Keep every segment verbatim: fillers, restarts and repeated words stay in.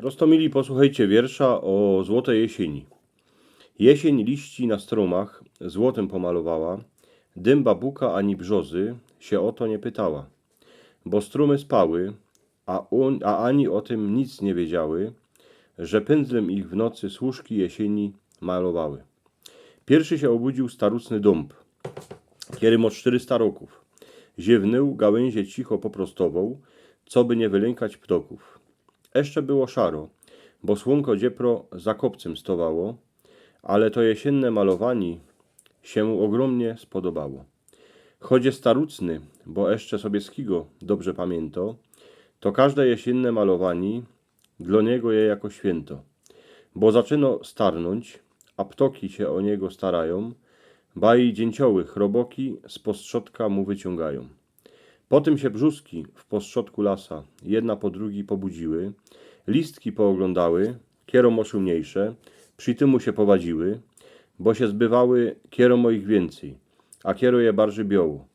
Roztomili, posłuchejcie wiersza o złotej jesieni. Jesień liści na stromach złotym pomalowała, dymba buka ani brzozy sie ô to niy pytała. Bo strumy spały, a, on, a ani ô tym nic niy wiedziały, że pyndzlym ich w nocy służki jesieni malowały. Piyrszy sie ôbudziył starucny dōmb, kery mŏ sztyrysta rokōw. Ziywnōł, gałynzie cicho poprostowoł, coby niy wylynkić ptokōw. Jeszcze było szaro, bo słōnko dziepro za kopcym stowało, ale to jesiynne malowaniy sie mu ôgrōmnie spodobało. Choć je starucny, bo jeszcze Sobieskigo dobrze pamiyntŏ, to kożde jesiynne malowaniy dlŏ niego je jako świynto. Bo zaczynŏ starnōńć, a ptoki sie ô niego starajōm, baj dziyncioły chroboki z postrzodka mu wyciōngajōm. Potym sie brzuski w postrzodku lasa jedna po drugij pobudziły, listki pooglōndały, kero mŏ szumniyjsze, przi tymu sie powadziły, bo sie zbywały, kero mŏ ich wiyncyj, a kero je bardzij bioło.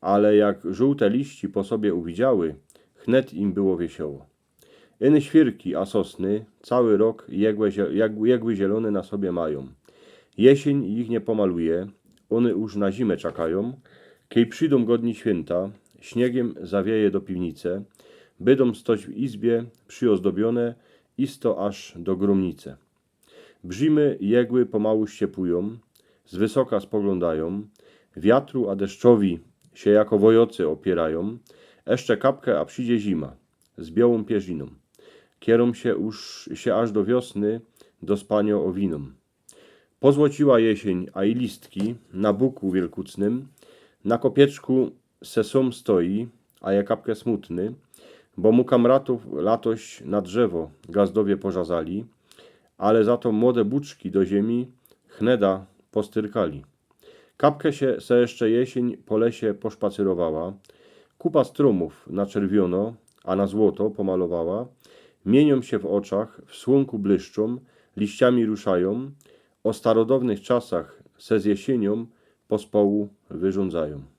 Ale jak żōłte liści po sobie uwidziały, chnet im było wiesioło. Iny świyrki a sosny cały rok jegły, zie- jegły zielōne na sobie majōm. Jesień ich niy pomaluje, ône już na zimã czekajōm. Kej przidōm godni świynta, śniygiym zawieje do piwnice, bydōm stoć w izbie przyozdobiyōne isto aż do grōmnice. Brzymy jegły pomału ściepujōm, z wysoka spoglōndajōm, wiatru a deszczowi sie jako wojocy ôpiyrają, jeszcze kapke, a przidzie zima z biołōm pierzinōm, kerōm sie już, sie aż do wiosny do spaniŏ ôwinōm. Pozłociła jesień, a i listki na buku wielkucnym, na kopieczku se sōm stoi, a je kapke smutny, bo mu kamratōw latoś na drzewo gazdowie porzazali, ale za to młode buczki do ziemi chneda postyrkali. Kapke sie, se jeszcze jesień po lesie poszpacyrowała, kupa strōmōw na czerwiono, a na złoto pomalowała, miyniyōm sie w ôczach, w słōnku błyszczōm, liściami ruszajōm, ô starodownych czasach se z jesieńōm pospołu wyrządzajōm.